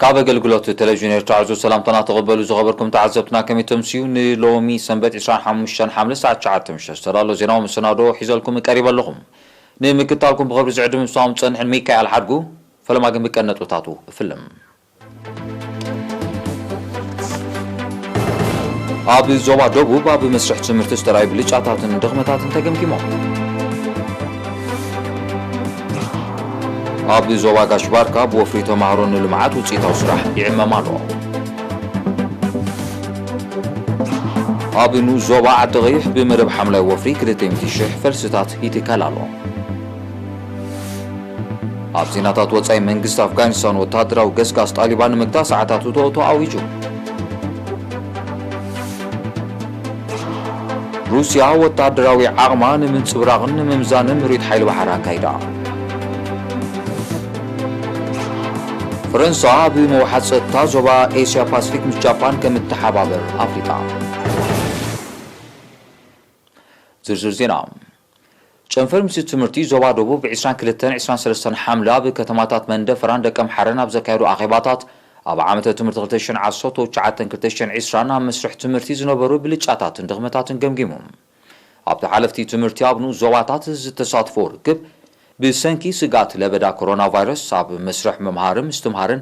ካብ ኣገልግሎት ቴሌቪዥን ኤርትራ ዕዙዝ ሰላምታና ተቐበሉ ዝኸበርኩም ተዓዘብትና፣ ከመይ ተምስዩ? ንሎሚ ሰንበት ዕስራን ሓሙሽተን ሓምለ ሰዓት ትሽዓተ ምሸት ዝተዳሎ ዜናዊ መሰናዶ ሒዘልኩም ቀሪበ ኣለኹም። ንምክታልኩም ብኽብሪ ዝዕድም ምሳኹም ዝጸንሕን ሚካኤል ሓድጉ። ፈለማ ግን ብቀንዲ ነጥብታቱ እፍልም። ኣብ ዞባ ደቡብ ኣብ መስርሕ ትምህርቲ ዝተራእዩ ብልጫታትን ድኽመታትን ተገምጊሞም። ኣብ ዞባ ጋሽ ባርካ ብወፍሪ ተማሃሮ ንልምዓት ውፅኢታዊ ስራሕ ይዕመም ኣሎ። ኣብ ንኡስ ዞባ ዓዲ ቐይሕ ብመደብ ሓምላይ ወፍሪ ክልተ ሚእቲ ሽሕ ፈልስታት ይትከል ኣሎ። ኣብ ዜናታት ወጻኢ፣ መንግስቲ ኣፍጋኒስታን ወተሃደራዊ ገስጋስ ጣሊባን ንምግታእ ሰዓታት እቶእቶ ኣዊጁ። ሩስያ ወተሃደራዊ ዓቕማ ንምንጽብራቕን ንምምዛንን ምርኢት ሓይሊ ባሕሪ ኣካይዳ። ፈረንሳ ኣብ ምውሓድ ጸጥታ ዞባ ኤስያ ፓሲፊክ ምስ ጃፓን ከም እትሓባበር ኣፍሊጣ። ዝርዝር ዜና። ጨንፈር ሚኒስትሪ ትምህርቲ ዞባ ደቡብ ዕስራን ክልተን ዕስራን ሰለስተን ሓምለ ኣብ ከተማታት መንደፈራን ደቀምሓረን ኣብ ዘካየዶ ኣኼባታት፣ ኣብ ዓመተ ትምህርቲ ክልተ ሽሕን ዓሰርተ ትሽዓተን ክልተ ሽሕን ዕስራን ኣብ መስርሕ ትምህርቲ ዝነበሩ ብልጫታትን ድኽመታትን ገምጊሙ። ኣብቲ ሓለፍቲ ትምህርቲ ኣብ ንኡስ ዞባታት ዝተሳትፎ ርክብ፣ ብሰንኪ ስግኣት ለበዳ ኮሮና ቫይረስ ኣብ መስርሕ ምምሃርን ምስትምሃርን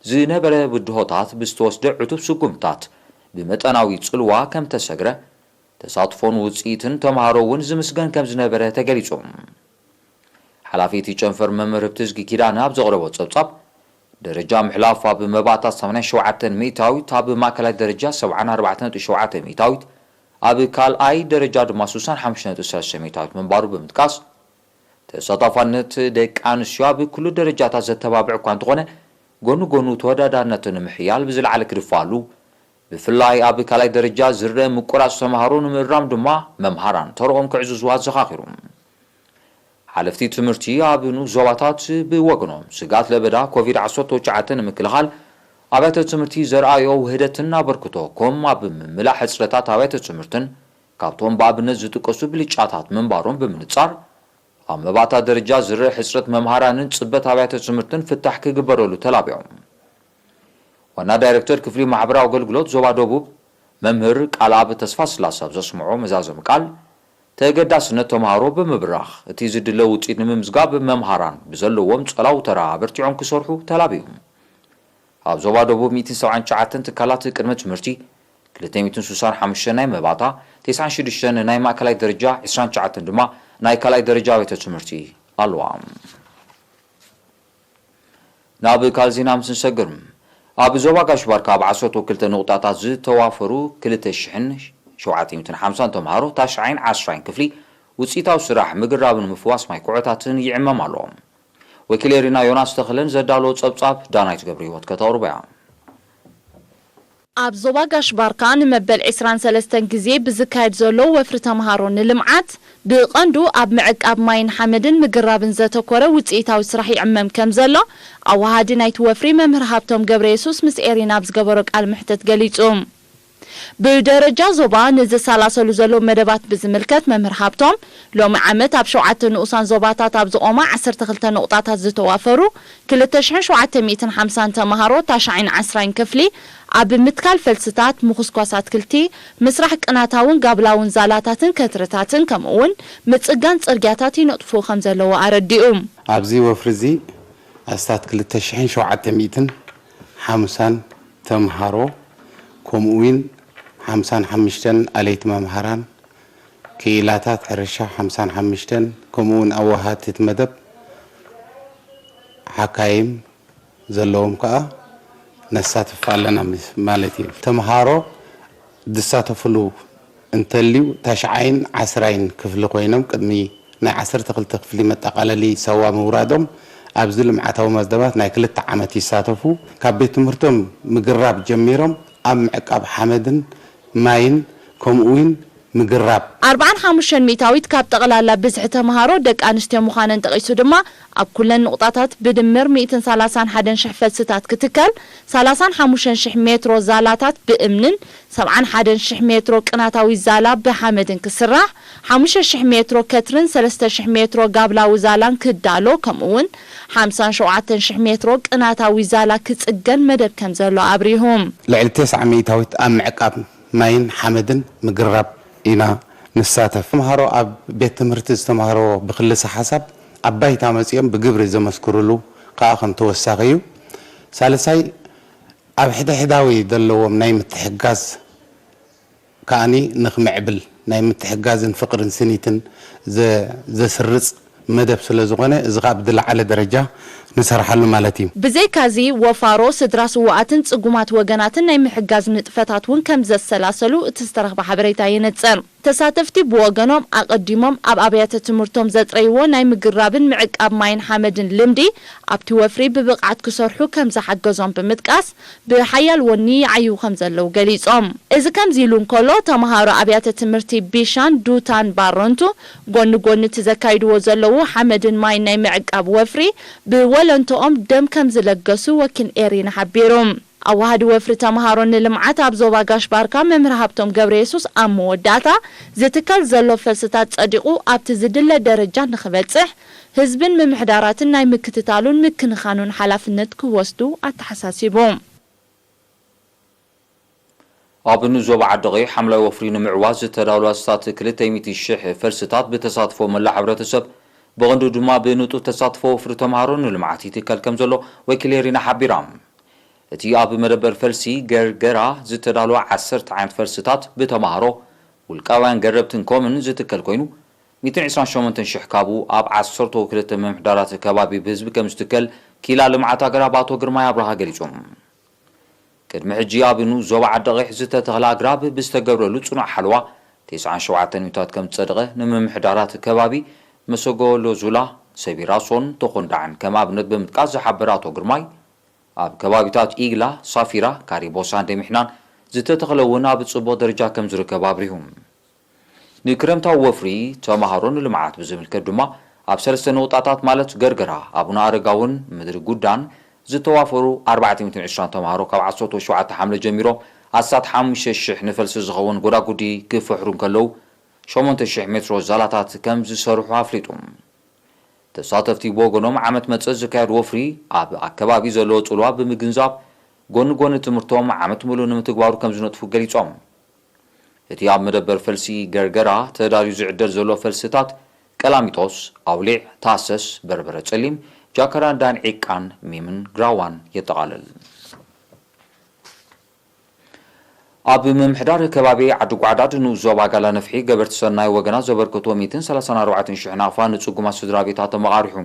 ዝነበረ ብድሆታት ብዝተወስደ ዕቱብ ስጉምታት ብመጠናዊ ጽልዋ ከም ተሰግረ፣ ተሳትፎን ውጽኢትን ተምሃሮ እውን ዝምስገን ከም ዝነበረ ተገሊጹ። ሓላፊ እቲ ጨንፈር መምህር ህብትዝጊ ኪዳነ ኣብ ዘቕረቦ ጸብጻብ፣ ደረጃ ምሕላፍ ኣብ መባእታ ሰማንያን ሸውዓተን ሚእታዊት፣ ኣብ ማእከላይ ደረጃ ሰብዓን ኣርባዕተን ነጥቢ ሸውዓተ ሚእታዊት፣ ኣብ ካልኣይ ደረጃ ድማ ስሳን ሓሙሽተ ነጥቢ ሰለስተ ሚእታዊት ምንባሩ ብምጥቃስ፣ ተሳታፋነት ደቂ ኣንስትዮ ኣብ ኩሉ ደረጃታት ዘተባብዕ እኳ እንተኾነ፣ ጎኑ ጎኑ ተወዳዳርነትን ንምሕያል ብዝለዓለ ክድፋሉ፣ ብፍላይ ኣብ ካልኣይ ደረጃ ዝረአ ምቁራጽ ተምሃሮ ንምእራም ድማ መምሃራን ተርኦም ክዕዝዙ ኣዘኻኺሩ። ሓለፍቲ ትምህርቲ ኣብ ንኡስ ዞባታት ብወገኖም፣ ስግኣት ለበዳ ኮቪድ ዓሰርተ ትሽዓተ ንምክልኻል ኣብያተ ትምህርቲ ዘርኣዮ ውህደትን ኣበርክቶ፣ ከም ኣብ ምምላእ ሕጽረታት ኣብያተ ትምህርትን ካብቶም ብኣብነት ዝጥቀሱ ብልጫታት ምንባሮም ብምንጻር፣ ኣብ መባእታ ደረጃ ዝረአ ሕጽረት መምሃራንን ጽበት ኣብያተ ትምህርትን ፍታሕ ክግበረሉ ተላቢዮም። ዋና ዳይሬክተር ክፍሊ ማሕበራዊ ኣገልግሎት ዞባ ደቡብ መምህር ቃልኣብ ተስፋስላሰ ኣብ ዘስምዖ መዛዘሚ ቃል፣ ተገዳስነት ተምሃሮ ብምብራኽ፣ እቲ ዝድለ ውጽኢት ንምምዝጋብ መምሃራን ብዘለዎም ጸላዊ ተራ ኣበርቲዖም ክሰርሑ ተላብዩ። ኣብ ዞባ ደቡብ ሚእትን ሰብዓን ትሽዓተን ትካላት ቅድመ ትምህርቲ፣ ክልተ ሚእትን ስሳን ሓሙሽተን ናይ መባእታ፣ ተስዓን ሽዱሽተን ናይ ማእከላይ ደረጃ፣ ዕስራን ትሽዓተን ድማ ናይ ካልኣይ ደረጃ ቤተ ትምህርቲ ኣለዋ። ናብ ካልእ ዜና ምስ ንሰግር፣ ኣብ ዞባ ጋሽ ባርካ ኣብ ዓሰርተ ክልተ ንቑጣታት ዝተዋፈሩ ክልተ ሽሕን ሸውዓተ ሚእትን ሓምሳን ተምሃሮ ታሽዓይን ዓስራይን ክፍሊ ውጽኢታዊ ስራሕ ምግራብን ምፍዋስ ማይ ኩዖታትን ይዕመም ኣሎ። ወኪል ኤሪና ዮናስ ተኽለን ዘዳለዎ ጸብጻብ ዳናይት ገብረ ህይወት ከተቕርቦ እያ። ኣብ ዞባ ጋሽ ባርካ ንመበል ዕስራን ሰለስተን ግዜ ብዝካየድ ዘሎ ወፍሪ ተምሃሮ ንልምዓት፣ ብቐንዱ ኣብ ምዕቃብ ማይን ሓመድን ምግራብን ዘተኮረ ውጽኢታዊ ስራሕ ይዕመም ከም ዘሎ፣ ኣወሃዲ ናይቲ ወፍሪ መምህር ሃብቶም ገብረ የሱስ ምስ ኤሪና ኣብ ዝገበሮ ቃል ምሕተት ገሊጹ። ብደረጃ ዞባ ንዝሰላሰሉ ዘለዉ መደባት ብዝምልከት መምህር ሃብቶም፣ ሎሚ ዓመት ኣብ ሸውዓተ ንኡሳን ዞባታት ኣብ ዝቖማ ዓሰርተ ክልተ ንቑጣታት ዝተዋፈሩ ክልተ ሽሕን ሸውዓተ ሚእትን ሓምሳን ተምሃሮ ታሽዓይን ዓስራይን ክፍሊ ኣብ ምትካል ፈልስታት፣ ምኹስኳስ ኣትክልቲ፣ ምስራሕ ቅናታውን ጋብላውን ዛላታትን ከትርታትን ከምኡውን ምጽጋን ጽርግያታት ይነጥፉ ከም ዘለዉ ኣረዲኡ። ኣብዚ ወፍሪ እዚ ኣስታት ክልተ ሽሕን ሸውዓተ ሚእትን ሓምሳን ተምሃሮ ከምኡውን ሓምሳን ሓሙሽተን ኣለይቲ መምሃራን ክኢላታት ሕርሻ ሓምሳን ሓሙሽተን ከምኡውን ኣወሃድቲ እቲ መደብ ሓካይም ዘለዎም ከኣ ነሳትፍ ኣለና ምስ-፣ ማለት እዩ። ተምሃሮ ዝሳተፍሉ እንተልዩ ታሽዓይን ዓስራይን ክፍሊ ኮይኖም ቅድሚ ናይ ዓሰርተ ክልተ ክፍሊ መጠቓለሊ ሰዋ ምውራዶም ኣብዚ ልምዓታዊ መዝደባት ናይ ክልተ ዓመት ይሳተፉ። ካብ ቤት ትምህርቶም ምግራብ ጀሚሮም ኣብ ምዕቃብ ሓመድን ማይን ከምኡውን ምግራብ። ኣርብዓን ሓሙሽተን ሚእታዊት ካብ ጠቕላላ ብዝሒ ተምሃሮ ደቂ ኣንስትዮ ምዃነን ጠቒሱ ድማ፣ ኣብ ኩለን ንቑጣታት ብድምር ሚእትን ሰላሳን ሓደን ሽሕ ፈልስታት ክትከል፣ ሰላሳን ሓሙሽተን ሽሕ ሜትሮ ዛላታት ብእምንን ሰብዓን ሓደን ሽሕ ሜትሮ ቅናታዊ ዛላ ብሓመድን ክስራሕ፣ ሓሙሽተ ሽሕ ሜትሮ ከትርን ሰለስተ ሽሕ ሜትሮ ጋብላዊ ዛላን ክዳሎ፣ ከምኡ'ውን ሓምሳን ሸውዓተን ሽሕ ሜትሮ ቅናታዊ ዛላ ክጽገን መደብ ከም ዘሎ ኣብሪሁ። ልዕሊ ተስዓ ሚእታዊት ኣብ ምዕቃብ ማይን ሓመድን ምግራብ ኢና ንሳተፍ። ተምሃሮ ኣብ ቤት ትምህርቲ ዝተምሃርዎ ብክልሰ ሓሳብ ኣብ ባይታ መጺኦም ብግብሪ ዘመስክሩሉ ከኣ ከም ተወሳኺ እዩ። ሳልሳይ፣ ኣብ ሕድሕዳዊ ዘለዎም ናይ ምትሕግጋዝ ከኣኒ ንኽምዕብል ናይ ምትሕግጋዝን ፍቕርን ስኒትን ዘ-፣ ዘስርጽ መደብ ስለ ዝኾነ፣ እዚ ኸኣ ብዝለዓለ ደረጃ ንሰርሓሉ ማለት እዩ። ብዘይካዚ፣ ወፋሮ ስድራ ስዉኣትን ጽጉማት ወገናትን ናይ ምሕጋዝ ንጥፈታት እውን ከም ዘሰላሰሉ እቲ ዝተረኽበ ሓበሬታ የነጽር። ተሳተፍቲ ብወገኖም፣ ኣቐዲሞም ኣብ ኣብያተ ትምህርቶም ዘጥረይዎ ናይ ምግራብን ምዕቃብ ማይን ሓመድን ልምዲ፣ ኣብቲ ወፍሪ ብብቕዓት ክሰርሑ ከም ዝሓገዞም ብምጥቃስ፣ ብሓያል ወኒ ይዓይዉ ከም ዘለዉ ገሊጾም። እዚ ከምዚ ኢሉ እንከሎ፣ ተምሃሮ ኣብያተ ትምህርቲ ቢሻን፣ ዱታን፣ ባረንቱ፣ ጎኒ ጎኒ እቲ ዘካይድዎ ዘለዉ ሓመድን ማይን ናይ ምዕቃብ ወፍሪ፣ ብወለንትኦም ደም ከም ዝለገሱ ወኪል ኤሪና ሓቢሩ። ኣዋሃዲ ወፍሪ ተምሃሮ ንልምዓት ኣብ ዞባ ጋሽ ባርካ መምህር ሃብቶም ገብረየሱስ ኣብ መወዳእታ፣ ዝትከል ዘሎ ፈልስታት ጸዲቑ ኣብቲ ዝድለ ደረጃ ንኽበጽሕ፣ ህዝብን ምምሕዳራትን ናይ ምክትታሉን ምክንኻኑን ሓላፍነት ክወስዱ ኣተሓሳሲቡ። ኣብ ንዞባ ዓዲ-ቐይሕ ሓምላይ ወፍሪ ንምዕዋት ዝተዳለዋ ኣስታት ክልተ ሚእቲ ሽሕ ፈልስታት ብተሳትፎ መላእ ሕብረተሰብ፣ ብቐንዱ ድማ ብንጡፍ ተሳትፎ ወፍሪ ተምሃሮ ንልምዓት ይትከል ከም ዘሎ ወኪል ኤሪና ሓቢራ። እቲ ኣብ መደበር ፈልሲ ገርገራ ዝተዳለወ ዓሰርተ ዓይነት ፈልስታት ብተምሃሮ፣ ውልቃውያን ገረብትን ኮምን ዝትከል ኮይኑ፣ ሚእትን ዕስራን ሸሞንተን ሽሕ ካብኡ ኣብ ዓሰርተው ክልተ ምምሕዳራት ከባቢ ብህዝቢ ከም ዝትከል ክኢላ ልምዓት ኣግራብ ኣቶ ግርማይ ኣብርሃ ገሊጹ። ቅድሚ ሕጂ ኣብ ንኡስ ዞባ ዓዲ-ቐይሕ ዝተተኽለ ኣግራብ ብዝተገብረሉ ጽኑዕ ሓለዋ፣ ተስዓን ሸውዓተን ሚእታዊት ከም ዝጸደቐ ንምምሕዳራት ከባቢ መሰጎሎዙላ፣ ሰቢራሶን ተኾንዳዕን ከም ኣብነት ብምጥቃስ ዝሓበረ ኣቶ ግርማይ፣ ኣብ ከባቢታት ኢግላ፣ ሳፊራ፣ ካሪቦሳን ደሚሕናን ዝተተኽለ እውን ኣብ ጽቡቕ ደረጃ ከም ዝርከብ ኣብሪሁ። ንክረምታዊ ወፍሪ ተምሃሮ ንልምዓት ብዝምልከት ድማ፣ ኣብ ሰለስተ ነቑጣታት ማለት ገርገራ፣ ኣቡነ ኣረጋውን ምድሪ ጉዳን ዝተዋፈሩ ኣርባዕተ ሚእትን ዕስራን ተምሃሮ ካብ ዓሰርተ ሸውዓተ ሓምለ ጀሚሮም ኣስታት ሓሙሽተ ሽሕ ንፈልሲ ዝኸውን ጎዳጉዲ ክፍሕሩ እንከለዉ፣ ሸሞንተ ሽሕ ሜትሮ ዛላታት ከም ዝሰርሑ ኣፍሊጡ። ተሳተፍቲ ብወገኖም፣ ዓመት መጸ ዝካየድ ወፍሪ ኣብ ኣከባቢ ዘለዎ ጽልዋ ብምግንዛብ፣ ጎኒ ጎኒ ትምህርቶም ዓመት ምሉእ ንምትግባሩ ከም ዝነጥፉ ገሊጾም። እቲ ኣብ መደበር ፈልሲ ገርገራ ተዳልዩ ዝዕደል ዘሎ ፈልስታት፣ ቀላሚጦስ፣ ኣውሊዕ፣ ታሰስ፣ በርበረ ጸሊም፣ ጃካራንዳን ዒቃን፣ ሚምን ግራዋን የጠቓልል። ኣብ ምምሕዳር ከባቢ ዓዲ ጓዕዳድ ንኡስ ዞባ ጋላ ነፍሒ ገበርቲ ሰናይ ወገናት ዘበርከቶ ሚእትን ሰላሳን ኣርባዕተን ሽሕ ናቕፋ ንጽጉማት ስድራ ቤታት ተመቓሪሑ።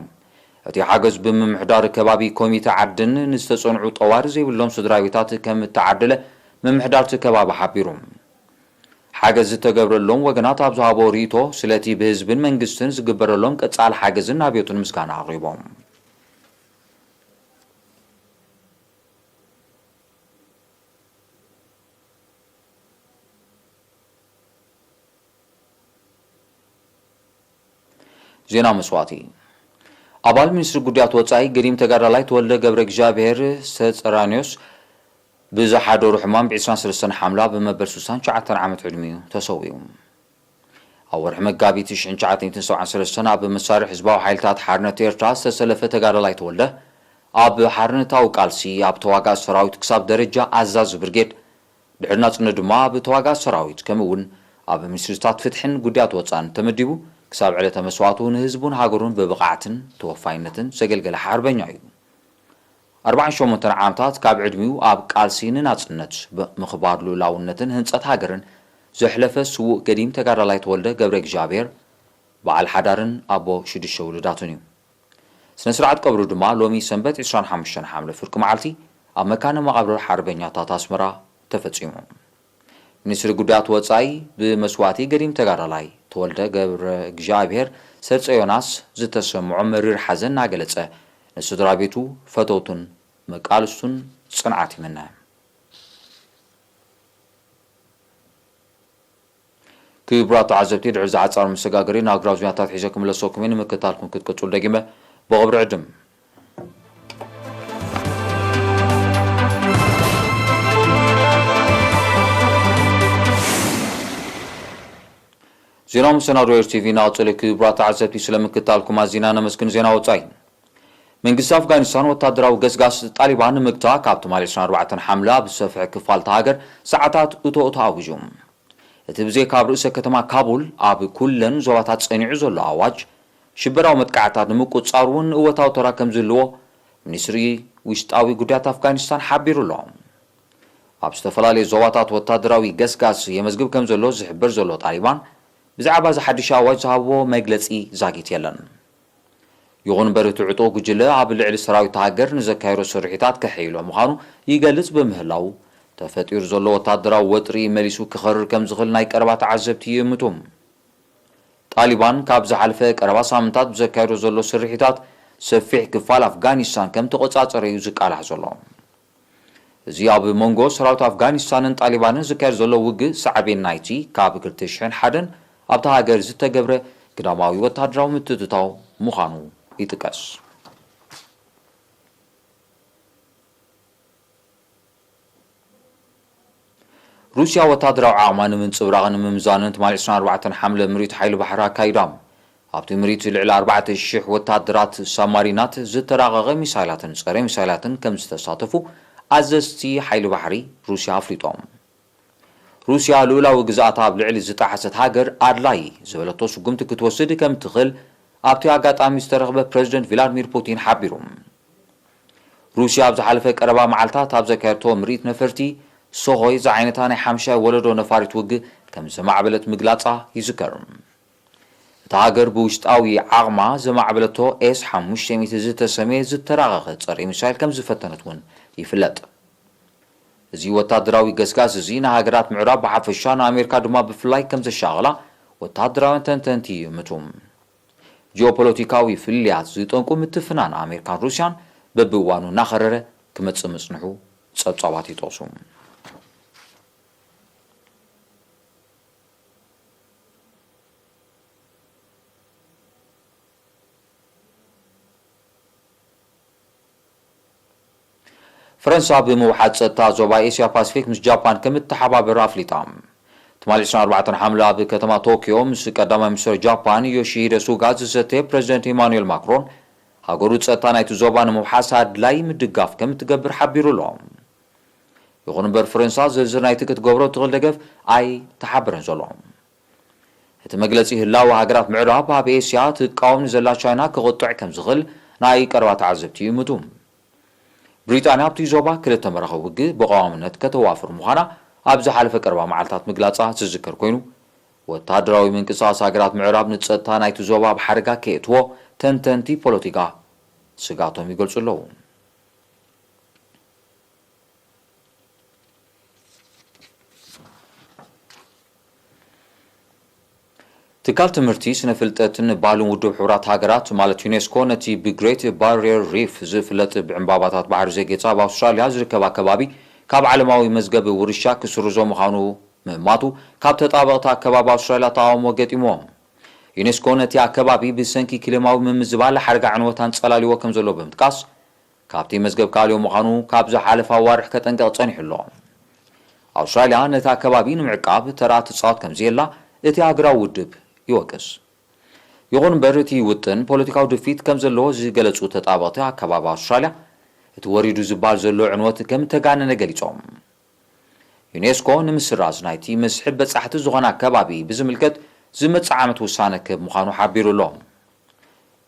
እቲ ሓገዝ ብምምሕዳር ከባቢ ኮሚተ ዓድን ንዝተጸንዑ ጠዋሪ ዘይብሎም ስድራ ቤታት ከም እተዓደለ ምምሕዳር እቲ ከባቢ ሓቢሩ። ሓገዝ ዝተገብረሎም ወገናት ኣብ ዝሃቦ ርእይቶ፣ ስለቲ ብህዝብን መንግስትን ዝግበረሎም ቀጻሊ ሓገዝን ኣብዮትን ምስጋና ኣቕሪቦም። ዜና መስዋእቲ። ኣባል ሚኒስትሪ ጉዳያት ወጻኢ ገዲም ተጋዳላይ ተወልደ ገብረ እግዚኣብሔር ሰጸራኒዮስ ብዝሓደሩ ሕማም ብ ዕስራን ሰለስተን ሓምላ ብመበል ስሳን ትሽዓተን ዓመት ዕድሚኡ ተሰዊኡ። ኣብ ወርሒ መጋቢት ሽሕን ትሽዓተ ሚእትን ሰብዓን ሰለስተን ኣብ መሳርሒ ህዝባዊ ሓይልታት ሓርነት ኤርትራ ዝተሰለፈ ተጋዳላይ ተወልደ፣ ኣብ ሓርነታዊ ቃልሲ ኣብ ተዋጋእ ሰራዊት ክሳብ ደረጃ ኣዛዚ ብርጌድ፣ ድሕሪ ናጽነት ድማ ኣብ ተዋጋእ ሰራዊት፣ ከምኡ እውን ኣብ ሚኒስትሪታት ፍትሕን ጉዳያት ወጻእን ተመዲቡ፣ ክሳብ ዕለተ መስዋእቱ ንህዝቡን ሃገሩን ብብቕዓትን ተወፋይነትን ዘገልገለ ሓርበኛ እዩ። ኣርባዓን ሸሞንተን ዓመታት ካብ ዕድሚኡ ኣብ ቃልሲ ንናጽነት፣ ብ-፣ ምኽባር ልኡላውነትን ህንጸት ሃገርን ዘሕለፈ ስዉእ ገዲም ተጋዳላይ ተወልደ ገብረ እግዚኣብሔር፣ በዓል ሓዳርን ኣቦ ሽዱሽተ ውሉዳትን እዩ። ስነ ስርዓት ቀብሩ ድማ ሎሚ ሰንበት ዕስራን ሓሙሽተን ሓምለ ፍርቂ መዓልቲ ኣብ መካነ መቓብር ሓርበኛታት ኣስመራ ተፈጺሙ። ሚኒስትሪ ጉዳያት ወጻኢ ብመስዋእቲ ገዲም ተጋዳላይ ተወልደ ገብረ እግዚኣብሔር ሰርጸ ዮናስ ዝተሰምዖ መሪር ሓዘን እናገለጸ፣ ንስድራ ቤቱ፣ ፈተውቱን መቃልስቱን ጽንዓት ይምነ። ክቡራት ተዓዘብቲ፣ ድሕሪ ዝሓጻር መሰጋገሪ ንኣግራብ ዜናታት ሒዘ ክምለሰኩም እየ። ንምክትታልኩም ክትቅጽሉ ደጊመ ብኽብሪ ዕድም። ዜናዊ መሰናዶ ኤር ቲቪ እናቐጸለ። ክቡራት ተዓዘብቲ፣ ስለ ምክትታልኩም ኣዚና ነመስግን። ዜና ወጻኢ። መንግስቲ ኣፍጋኒስታን ወታደራዊ ገስጋስ ጣሊባን ንምግታእ ካብ ትማሊ ዕስራን ኣርባዕተን ሓምለ ኣብ ዝሰፍሐ ክፋል እታ ሃገር ሰዓታት እቶ እቶ ኣዊጁ። እቲ ብዘይካ ኣብ ርእሰ ከተማ ካቡል ኣብ ኩለን ዞባታት ጸኒዑ ዘሎ ኣዋጅ፣ ሽበራዊ መጥቃዕታት ንምቁጽጻር እውን እወታዊ ተራ ከም ዝህልዎ ሚኒስትሪ ውሽጣዊ ጉዳያት ኣፍጋኒስታን ሓቢሩ ኣሎ። ኣብ ዝተፈላለዩ ዞባታት ወታደራዊ ገስጋስ የመዝግብ ከም ዘሎ ዝሕብር ዘሎ ጣሊባን፣ ብዛዕባ እዚ ሓድሽ ኣዋጅ ዝሃብዎ መግለጺ ዛጊት የለን። ይኹን እምበር፣ እቲ ዕጡቕ ጉጅለ ኣብ ልዕሊ ሰራዊት ሃገር ንዘካየዶ ስርሒታት ከሐይሎ ምዃኑ ይገልጽ ብምህላው፣ ተፈጢሩ ዘሎ ወታደራዊ ወጥሪ መሊሱ ክኸርር ከም ዝኽእል ናይ ቀረባ ተዓዘብቲ ይእምቱ። ጣሊባን ካብ ዝሓለፈ ቀረባ ሳምንታት ብዘካየዶ ዘሎ ስርሒታት፣ ሰፊሕ ክፋል ኣፍጋኒስታን ከም ተቖጻጸረ እዩ ዝቃላሕ ዘሎ። እዚ ኣብ መንጎ ሰራዊት ኣፍጋኒስታንን ጣሊባንን ዝካየድ ዘሎ ውግእ፣ ሳዕቤን ናይቲ ካብ ክልተ ሽሕን ሓደን ኣብታ ሃገር ዝተገብረ ግዳማዊ ወታደራዊ ምትእትታው ምዃኑ ይጥቀስ። ሩስያ ወታደራዊ ዓቕማ ንምንጽብራቕን ንምምዛንን ትማሊ ዕስራን ኣርባዕተን ሓምለ ምርኢት ሓይሊ ባሕሪ ኣካይዳ። ኣብቲ ምርኢት ልዕሊ ኣርባዕተ ሽሕ ወታደራት፣ ሳብማሪናት፣ ዝተራቐቐ ሚሳይላትን ጸረ ሚሳይላትን ከም ዝተሳተፉ ኣዘዝቲ ሓይሊ ባሕሪ ሩስያ ኣፍሊጦም። ሩስያ ልኡላዊ ግዝኣታ ኣብ ልዕሊ ዝጠሓሰት ሃገር ኣድላዪ ዝበለቶ ስጉምቲ ክትወስድ ከም ትኽእል ኣብቲ ኣጋጣሚ ዝተረኽበ ፕረዚደንት ቪላድሚር ፑቲን ሓቢሩ። ሩስያ ኣብ ዝሓለፈ ቀረባ መዓልታት ኣብ ዘካየድቶ ምርኢት ነፈርቲ ሶኾይ ዝዓይነታ ናይ ሓምሻይ ወለዶ ነፋሪት ውግእ ከም ዘማዕበለት ምግላጻ ይዝከር። እታ ሃገር ብውሽጣዊ ዓቕማ ዘማዕበለቶ ኤስ ሓሙሽተ ሚእቲ ዝተሰምየ ዝተራቐቐ ጸረ ሚሳይል ከም ዝፈተነት እውን ይፍለጥ። እዚ ወታደራዊ ገስጋስ እዚ ንሃገራት ምዕራብ ብሓፈሻ ንኣሜሪካ ድማ ብፍላይ ከም ዘሻቐላ ወታደራውያን ተንተንቲ ይእምቱ። ጂኦፖለቲካዊ ፍልልያት ዝጠንቁ ምትፍናን ኣሜሪካን ሩስያን በብእዋኑ እናኸረረ ክመጽእ ምጽንሑ ጸብጻባት ይጠቕሱ። ፈረንሳ ብምውሓድ ጸጥታ ዞባ ኤስያ ፓሲፊክ ምስ ጃፓን ከም እትተሓባበር ኣፍሊጣ። ትማሊ ዕስራን ኣርባዕተን ሓምለ ኣብ ከተማ ቶክዮ ምስ ቀዳማይ ሚኒስትር ጃፓን ዮሺሂደ ሱጋ ዝሰተየ ፕረዚደንት ኢማኑኤል ማክሮን፣ ሃገሩ ጸጥታ ናይቲ ዞባ ንምውሓስ ኣድላዪ ምድጋፍ ከም እትገብር ሓቢሩ ኣሎ። ይኹን እምበር፣ ፈረንሳ ዝርዝር ናይቲ ክትገብሮ እትኽእል ደገፍ ኣይተሓበረን ዘሎ። እቲ መግለጺ፣ ህላወ ሃገራት ምዕራብ ኣብ ኤስያ ትቃወም ንዘላ ቻይና ክቕጥዕ ከም ዝኽእል ናይ ቀረባ ተዓዘብቲ ይእምቱ። ብሪጣንያ ኣብቲ ዞባ ክልተ መራኸቢ ውግእ ብቐዋምነት ከተዋፍር ምዃና ኣብ ዝሓለፈ ቀረባ መዓልታት ምግላጻ ዝዝከር ኮይኑ፣ ወታደራዊ ምንቅስቓስ ሃገራት ምዕራብ ንጸጥታ ናይቲ ዞባ ኣብ ሓደጋ ከየእትዎ ተንተንቲ ፖለቲካ ስግኣቶም ይገልጹ ኣለዉ። ትካል ትምህርቲ፣ ስነ ፍልጠትን ባህልን ውድብ ሕቡራት ሃገራት ማለት ዩኔስኮ፣ ነቲ ብግሬት ባሪየር ሪፍ ዝፍለጥ ብዕምባባታት ባሕሪ ዘጌጸ ኣብ ኣውስትራልያ ዝርከብ ኣከባቢ ካብ ዓለማዊ መዝገብ ውርሻ ክስርዞ ምዃኑ ምእማቱ ካብ ተጣበቕቲ ኣከባቢ ኣውስትራልያ ተቓውሞ ገጢምዎ። ዩኔስኮ ነቲ ኣከባቢ ብሰንኪ ክሊማዊ ምምዝባል ሓደጋ ዕንወት ኣንጸላልዎ ከም ዘሎ ብምጥቃስ፣ ካብቲ መዝገብ ክኣልዮ ምዃኑ ካብ ዝሓለፈ ኣዋርሕ ከጠንቅቕ ጸኒሑ ኣሎ። ኣውስትራልያ ነቲ ኣከባቢ ንምዕቃብ ተራ ትጻወት ከም ዘየላ እቲ ሃገራዊ ውድብ ይወቅስ። ይኹን እምበር፣ እቲ ውጥን ፖለቲካዊ ድፊት ከም ዘለዎ ዝገለጹ ተጣበቕቲ ኣከባቢ ኣውስትራልያ፣ እቲ ወሪዱ ዝበሃል ዘሎ ዕንወት ከም እተጋነነ ገሊጾም። ዩኔስኮ ንምስራዝ ናይቲ መስሕብ በጻሕቲ ዝኾነ ኣከባቢ ብዝምልከት ዝመጽእ ዓመት ውሳነ ክህብ ምዃኑ ሓቢሩ ኣሎ።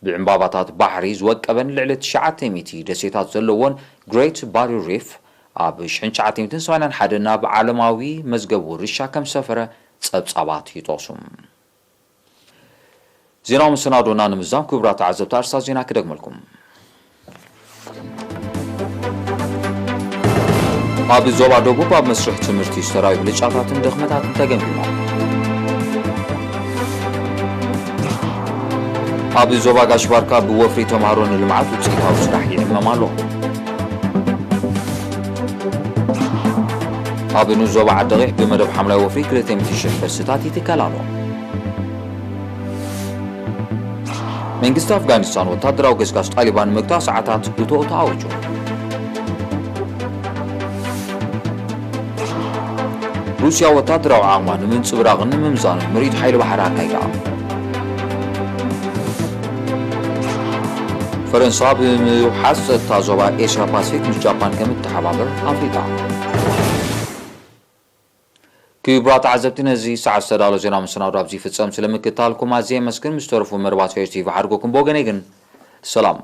ብዕምባባታት ባሕሪ ዝወቀበን ልዕሊ ትሽዓተ ሚእቲ ደሴታት ዘለዎን ግሬት ባሪየር ሪፍ፣ ኣብ ሽሕን ትሽዓተ ሚእትን ሰማንያን ሓደን ናብ ዓለማዊ መዝገብ ውርሻ ከም ዝሰፈረ ጸብጻባት ይጠቕሱ። ዜናዊ መሰናዶና ንምዝዛም፣ ክቡራት ተዓዘብቲ፣ ኣርእስታት ዜና ክደግመልኩም። ኣብ ዞባ ደቡብ ኣብ መስርሕ ትምህርቲ ዝተራእዩ ብልጫታትን ድኽመታትን ተገምጊሞም። ኣብ ዞባ ጋሽ ባርካ ብወፍሪ ተምሃሮ ንልምዓት ውፅኢታዊ ስራሕ ይዕመም ኣሎ። ኣብ ንኡስ ዞባ ዓዲ ቒሕ ብመደብ ሓምላይ ወፍሪ ክልተ ሚእቲ ሽሕ ፈልስታት ይትከል ኣሎ። መንግስቲ ኣፍጋኒስታን ወታደራዊ ገስጋስ ጣሊባን ንምግታእ ሰዓታት እቶ ተኣዊጁ። ሩስያ ወታደራዊ ዓቕማ ንምንጽብራቕን ንምምዛንን ምርኢት ሓይሊ ባሕሪ ኣካይዳ። ፈረንሳ ብምውሓስ ጸጥታ ዞባ ኤስያ ፓሲፊክ ምስ ጃፓን ከም እትተሓባበር ኣፍሊጣ። ክቡራት ተዓዘብቲ፣ ነዚ ሰዓት ዝተዳሎ ዜና መሰናዶ ኣብዚ ይፍጸም። ስለ ምክትታልኩም ኣዝየ የመስግን። ምስ ተረፉ መርባት ፌስ ቲቪ ሓድጎኩም። ብወገነይ ግን ሰላም።